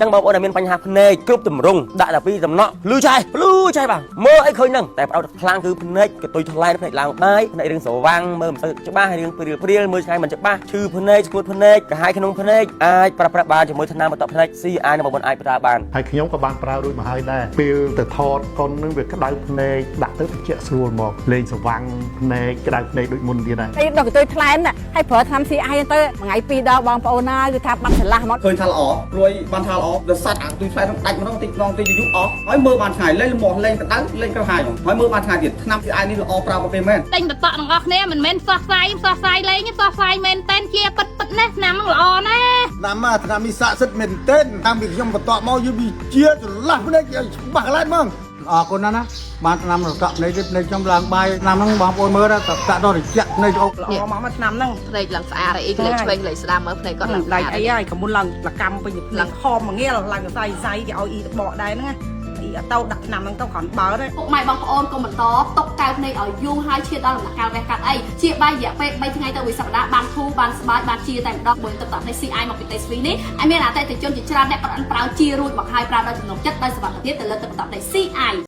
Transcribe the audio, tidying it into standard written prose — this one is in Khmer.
ចឹងបងប្អូនដែលមានបញ្ហាភ្នែកគ្រប់ទម្រង់ដាក់តែពីសំណក់ភ្លឺឆេះភ្លឺឆេះបាទមើលអីឃើញហ្នឹងតែផ្ដោតខ្លាំងគឺភ្នែកកតុយថ្លែនភ្នែកឡើងបាយភ្នែករឿងស្រវាំងមើលមិនសូវច្បាស់រឿងព្រាលព្រាលមើលឆ្ងាយមិនច្បាស់ឈឺភ្នែកស្គួតភ្នែកក្រហាយក្នុងភ្នែកអាចប្រើប្រាស់បានជាមួយថ្នាំបន្តភ្នែក CI និងបងប្អូនអាចប្រើបាន ហើយខ្ញុំក៏បានប្រើរួចមកហើយដែរពេលទៅថតកុននឹងវាក្តៅភ្នែកដាក់ទៅត្រជាក់ស្រួលមកលេងស្វាំងភ្នែកក្តៅភ្នែកដូចមុនទៀតដែរ ហើយដល់កន្ទុយថ្លែនណាហើយប្រើថ្នាំ CI ទៅមួយថ្ងៃពីរដងបងប្អូនណាគឺថាបាត់ឆ្លាស់មក ឃើញថាល្អព្រួយបានថាល្អដល់សัตว์អាទុយផ្លែហ្នឹងដាច់ម្ដងតិចម្ដងតិចយូរអស់ហើយមើលបានឆ្ងាយលេងលមាស់លេងកដៅលេងក្រហាយហ្មងហើយមើលបានឆ្ងាយទៀតថ្នាំ CI នេះល្អប្រើប្រពេលមែន ទិញបតក់ទាំងអស់គ្នាមិនមែនផ្សោះផ្សាយផ្សោះផ្សាយលេងទេផ្សោះផ្សាយមែនតែនជាពិតពិតណាស់ឆ្នាំហ្នឹងល្អណាស់ ឆ្នាំមកឆ្នាំនេះស័ក្តិសិទ្ធិមែនទែនតាំងពីខ្ញុំបន្តមកយូរវាជាចន្លោះភ្នែកឲ្យច្បាស់កន្លែងហ្មង អរគុណណាស់ណាបានឆ្នាំរកភ្នែកទៀតភ្នែកខ្ញុំឡើងបាយឆ្នាំហ្នឹងបងប្អូនមើលទៅតាក់ដល់ត្រជាក់ភ្នែកអូ ល្អមកមកឆ្នាំហ្នឹង ភ្នែកឡើងស្អាតអីក្លេកឆ្វេងក្លេកស្ដាំមើលភ្នែកគាត់ឡើងស្ ដៃ អាត អីហើយកុំមុនឡើងលកម្មពេញឡើងខំមកងាឡើងសៃសៃគេឲ្យអ៊ីទៅបកដែរហ្នឹងណាអ៊ីអត់ទៅដាក់ឆ្នាំហ្នឹងទៅគ្រាន់បើទេ ពុកម៉ែបងប្អូនកុំបន្តຕົកកៅភ្នែកឲ្យយូរហើយឈានដល់ដំណាក់កាលវះកាត់អីជាបាយរយៈពេល3ថ្ងៃទៅមួយសប្តាហ៍បានធូរបានស្បើយបានជាតែម្ដងមួយទឹកតនេះ CI មកពីតេស្វីនេះហើយមានអតិថិជនជាច្រើនអ្នកប្រអិនប្រើជារួចមកហើយប្រើដល់ចំណុចចិត្តដោយសុវត្ថិភាពទៅលើទឹកតនេះ CI។